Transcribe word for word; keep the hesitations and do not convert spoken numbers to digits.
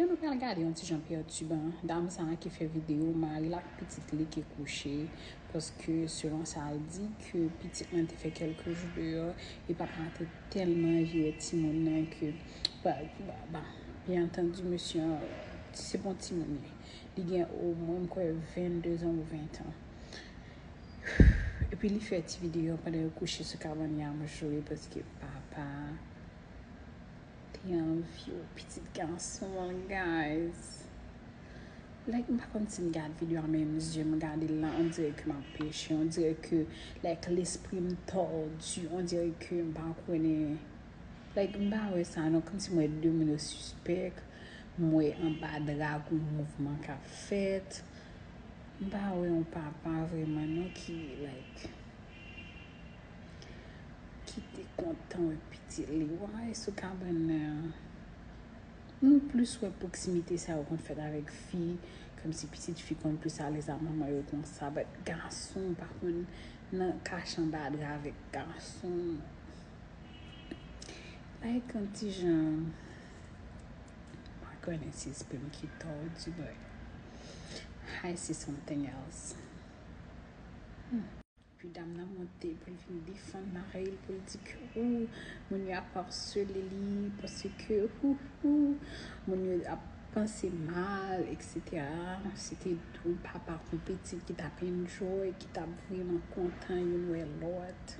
Nou pral gade yon ti jan pètiban dam sa a ki fè videyo mari l ak pitit li ki kouche, paske selon sa l di ke pitit lan te fè kèlke jou deyò e papa te tèlman anvi wè timoun nan ke ba, ba, ba, byen antandi mesye an se bon timoun li. Li gen omwen m kwè vennde zan ou ventan. Epi li fè ti videyo pandan yo kouche sou kabann li a m jwe paske papa te anvi wè pitit gason l, guys. Like, m pa konn si m gad videyo a, men zye m gade l la, on dirait que m ap peche, on dirait que, like, lespri m tòdi, on dirait que m pa konnen, like, m pa wè sa non, kòmsi m wè de moun yo sispèk, m wè anba dra gon mouvman k ap fèt, m pa wè yon papa vrèman non ki, like, ki te kontan wè pitit li. Why sou kabann nan? Nou plis wè pwoksimite sa yo konn fèt avèk fi, kòmsi pitit fi konn plis alèz ak manman yo konsa, but gason pa konn nan kache anba dra avèk gason. Like yon ti jan, m pa konnen si espri m ki tòdi, but I see something else. Epi dam nan monte pou l vin defann mari l, pou l di ke ou, moun yo ap asele li, paske ou, ou, moun yo ap panse mal, et cetera. Se te yon papa kon pitit ki t ap enjoy, ki t ap vrèman kontan youn wè lòt.